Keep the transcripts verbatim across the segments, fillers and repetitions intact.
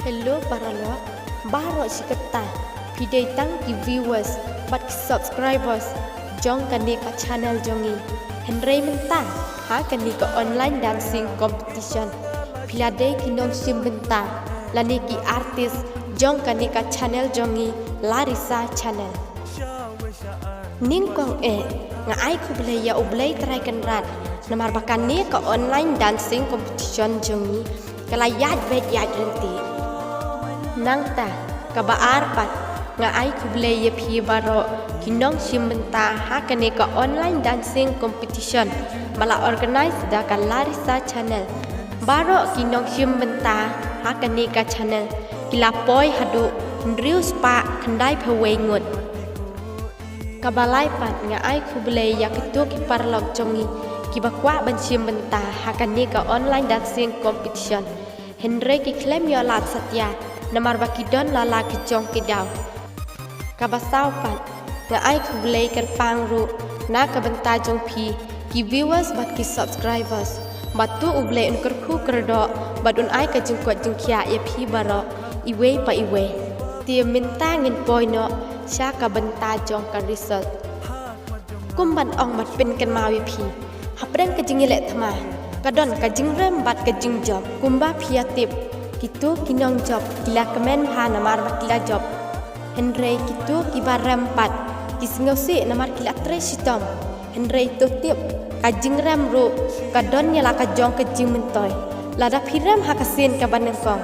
Hello paralok, baroh shi katta, phi dei tang ki viewers bad ki subscribers jong kane ka channel jong ngi. Hynrei mynta ha kane ka online dancing competition, phi la dei ki nongshim bynta lane ki artist jong kane ka channel jong ngi, Larissa Channel. Nyngkong eh, nga ai khublei ïa U Blei Trai Kynrad namar ba kane ka online dancing competition jong ngi ka la ïaid beit ïaid ryntih. Nangta kaba ar pat, nga ai khublei ïa phi baroh ki nongshim bynta ha kane ka online dancing competition ba la organize da ka Larissa Channel. Baroh ki nongshim bynta ha kane ka channel ki la poi haduh hynriew spah khyndai phew wei ngut. Kaba lai pat, nga ai khublei ïa kito ki paralok jong ngi kiba kwah ban shim bynta ha kane ka online dancing competition, hynrei ki khlem ïoh lad satia namar ba ki don la la ki jong ki daw. Kaba saw pat, nga ai khublei kyrpang ruh na ka bynta jong phi ki viewers bad ki subscribers. Bad to U Blei un kyrkhu kyrdoh bad un ai ka jingkoit jingkhiah ïa phi baroh iwei pa iwei. Te mynta ngin poi noh sha ka bynta jong ka result. Kum ban ong bad pynkynmaw ïa phi, hapdeng ka jingïaleh thma ka don ka jingrem bad ka jingjop. Kumba phi ïa tip, kito ki nongjop ki la kmen bha namar ba ki la jop. Hynrei kito kiba rem pat ki sngewsih namar ki la trei shitom. Hynrei to tip, ka jingrem ruh ka don ïa la ka jong ka jingmyntoi. Lada phi rem ha ka sien kaba nyngkong,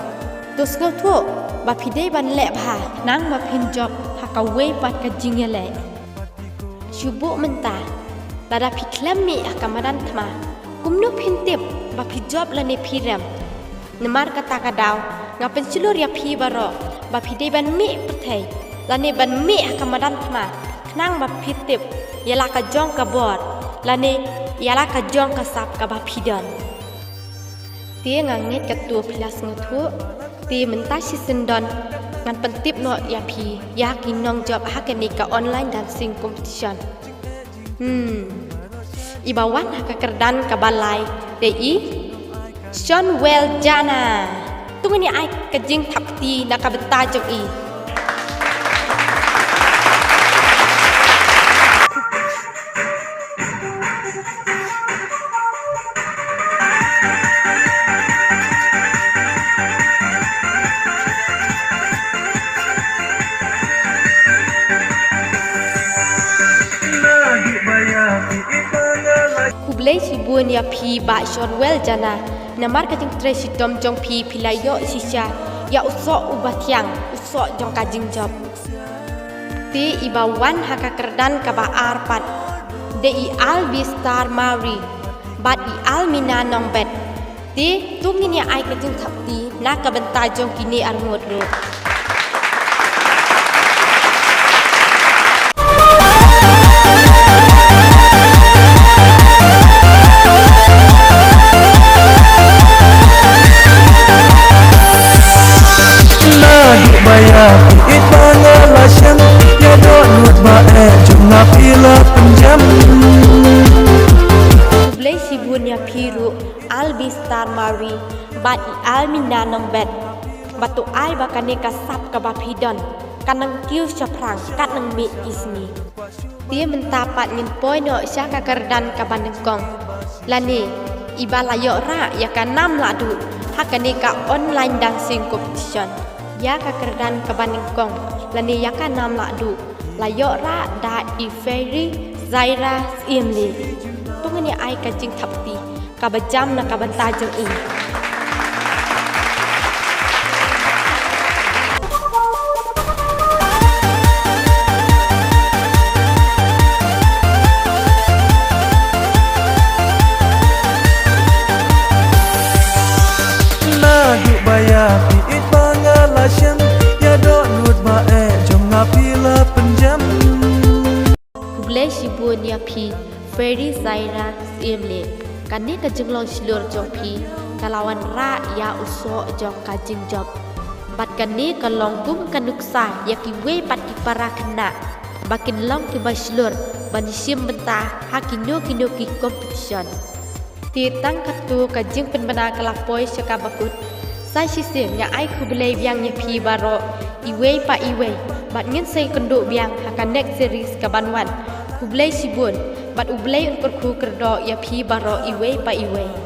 to sngewthuh ba phi dei ban leh bha khnang ba phin jop ha kawei pat ka jingïaleh. Shu buh mynta, lada phi khlem mih ha ka madan thma, kumno phin tip ba phi jop lane phi rem? Namar kata ka daw, nga pynshlur ïa phi baroh ba phi dei ban mih pyrthei lane ban mih ha ka madan thma khnang ba phi tip ïa la ka jong ka bor lane ïa la ka jong ka sap kaba phi don. Te nga ngeit katto phi la sngewthuh. Te mynta shisien don ngan pyntip noh ïa phi ïa ki nongjop ha kane ka online dancing competition. Hmm. Iba wan ha ka kyrdan kaba lai dei i Shonwell Jana. To ngin ïa ai ka jingthap kti na ka bynta jong i. Khublei shibun ïa phi Bah Shonwell Jana, namar ka jingtrei shitom jong phi, phi la ïoh shisha ïa u soh uba thiang, u soh jong ka jingjop. Te iba wan ha ka kyrdan kaba ar pat dei i Albi Star Mawrie bad i Almina Nongbet. Te to ngin ïa ai ka jingthap kti na ka bynta jong kine arngut ruh. Naduh ba ïa phi it ba nga la shem, ïa dohnud ba eh jong nga phi la pynjem. Khublei shibun ïa phi ruh Albi Star Mawrie bad i Almina Nongbet. Ba to ai ba kane ka sap kaba phi don kan nang kiew shaphrang, kan nang mih ki sngi. Te mynta pat ngin poi noh sha ka kyrdan kaba nyngkong, lane iba la ïoh rah ïa ka nam lahduh ha kane ka online dancing competition. Ïa ka kyrdan kaba nyngkong lane ïa ka nam lahduh la ïoh rah da i Fairy Zaira Syiemlieh. To ngin ïa ai ka jingthap kti kaba jam na ka bynta jong i. Naduh ba ïa phi it ba nga la shem, ïa dohnud ba eh jong nga phi la pynjem. Khublei shibun ïa phi Fairy Zaira Syiemlieh. Kane ka jinglong shlur jong phi ka la wanrah ïa u soh jong ka jingjop. Bad kane ka long kum ka nuksa ïa kiwei pat ki para khynnah ba kin long kiba shlur ban shim bynta ha kino kino ki competition. Te tang katto ka jingpynbna ka la poi sha kaba kut. Sa shisien nga ai khublei biang ïa phi baroh iwei pa iwei, bad ngin sa ïakynduh biang ha ka next series ka ban wan. Khublei shibun, bad U Blei un kyrkhu kyrdoh ïa phi baroh iwei pa iwei.